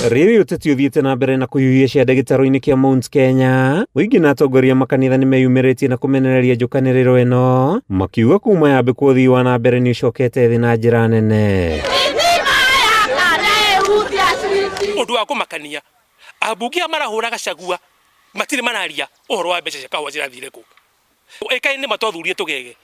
Rĩrĩ ũteti ũthiĩte na mbere na kũhiũhia ciande gĩtarũ-inĩ kĩa Mount Kenya, mũingĩ na atongoria makanitha nĩ meyumĩrĩtie na kũmenereria njũkanĩrĩro ĩno, makiuga kuma yambĩkwo ũthii wa na mbere nĩ ũcokete thĩ na njĩra nene. Ũndũ wa kũmakania, ambunge aya marahũra Gachagua matirĩ mararia ũhoro wa mbeca cia kahũa cirathire kũ. Ĩkaĩ nĩ ma twathurire tũgege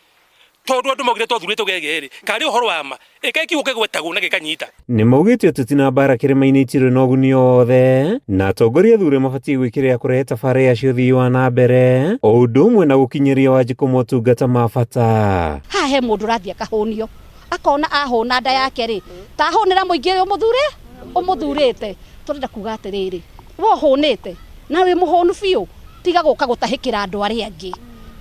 tondũ andũ maugire twathurire tũgege rĩ, karĩ ũhoro wa ma? Ĩkaĩ kiugo kĩgwetagwo na gĩkanyita. Nĩ maugĩte ũteti na mbaara kĩrĩma-inĩ itirĩ na ũguni o wothe, na atongoria athure mabatiĩ gwĩkĩrĩra kũrehe tabarĩra cia ũthii wa na mbere o ũndũ ũmwe na gũkinyĩria Wanjikũ motungata ma bata. Haha he mũndũ ũrathiĩ akahũnio akona ahũna nda yake rĩ, ta ahũnĩra mũingĩ ũrĩa ũmũthure ũmũthurĩte. Tũrenda kuga atĩrĩrĩ, we ũhũnĩte na wĩ mũhũnu biũ, tiga gũka gũtahĩkĩra andũ arĩa angĩ,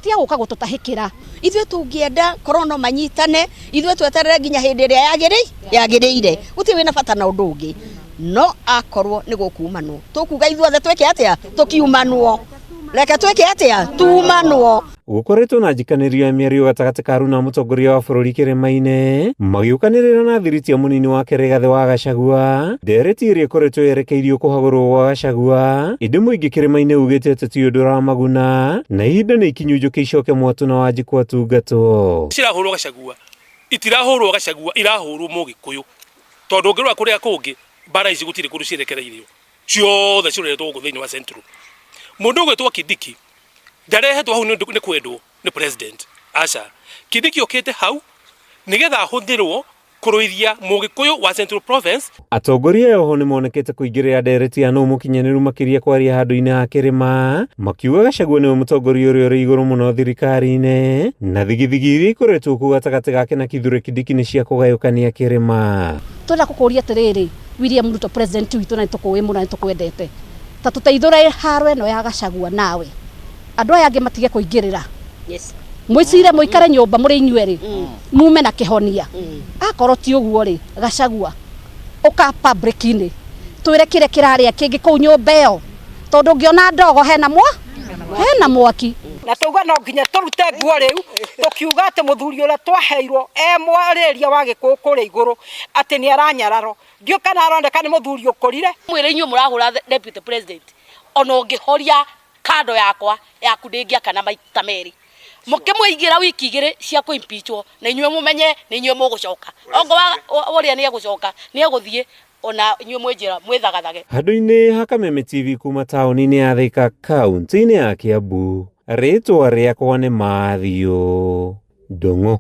tiga gũka gũtũtahĩkĩra. Ithuĩ tũngĩenda korwo no manyitane, ithuĩ tweterere nginya hĩndĩ ĩrĩa yagĩrĩire, gũtirĩ wĩna bata na ũndũ ũngĩ, no akorwo nĩ gũkumanwo, tũkuga ithuothe twĩke atĩa? Tũkiumanwo, reke twĩke atĩa? Tumanwo. Gũkoretwo na njikanĩrio ya mĩario gatagatĩ ka Aruna mũtongoria wa bũrũri kĩrĩma-inĩ magĩũkanĩrĩra na thiriti ya mũnini wake Rigathĩ wa Gachagua ndereti ĩrĩa ĩkoretwo yerekeirio kũhagũrwo gwa Gachagua ĩndĩ mũingĩ kĩrĩma-inĩ ugĩte atĩ ti ũndũ ũramaguna na ihinda nĩ ikinyu njũkĩ icoke mwatũ na Wanjikũ atungatwo. Cirahũrwo Gachagua itirahũrwo Gachagua irahũrwo Mũgĩkũyũ tondũ ũngĩrora kũrĩa kũngĩ mbara ici gũtirĩ kũndũ cierekereirio ciothe ciroretwo gũkũ thĩinĩ wa Central. Mũndũ ũgwĩtwo Kindiki ndarehetwo hau nĩ kwendwo nĩ president aca. Kindiki okĩte hau nĩgetha ahũthĩrwo kũrũithia Mũgĩkũyũ wa Central Province. Atongoria aya oho nĩmonekete kũingĩrĩra ndereti ya nũ mũkinyanĩru makĩria kwaria handũ-inĩ ha kĩrĩma, makiuga Gachagua nĩwe mũtongoria ũrĩa ũrĩ igũrũ mũno thirikari-inĩ, na thigithigi iria ikoretwo kuo gatagatĩ gake na Kithure Kindiki nĩ cia kũgayũkania kĩrĩma. Tũrenda gũkũria atĩrĩrĩ, William Ruto president witũ na nĩtũkũĩ mũno na nĩtũkwendete, ta tũteithũre haro ĩno ya Gachagua nawe, andũ aya angĩ matige kũingĩrĩra. Yes. Mwĩcire mũikare nyũmba mũrĩ inyuerĩ, mume na kĩhonia. Akorwo ti ũguo rĩ, Gachagua, ũka public-inĩ, twĩre kĩrĩa kĩrarĩa kĩngĩ kũu nyũmba ĩyo, tondũ ũngĩona ndogo hena mwa hena mwaki. Na twauga no nginya tũrute nguo rĩu, tũkiuga atĩ mũthuri ũrĩa twaheirwo e mwarĩria wa Gĩkũyũ kũrĩa igũrũ atĩ nĩ aranyararwo. Ndiũĩ kana aroneka nĩ mũthuri ũkũrire. Mwĩre inyuĩ mũrahũra deputy president, ona ũngĩhoria kando yakwa yaku ndĩngĩakana maita merĩ. Mũkĩmũigĩra wiki igĩrĩ cia kũ impeachwo na inyuĩ mũmenye nĩ inyuĩ mũgũcoka. Ongo wa ũrĩa nĩ egũcoka, nĩ egũthiĩ ona inyuĩ mwĩ njĩra mwĩthagathage. Handũ-inĩ ha Kameme TV kuma taũni-inĩ ya Thika kaunti-inĩ ya Kiambu, rĩtwa rĩakwa nĩ Mathiũ Ndung'u.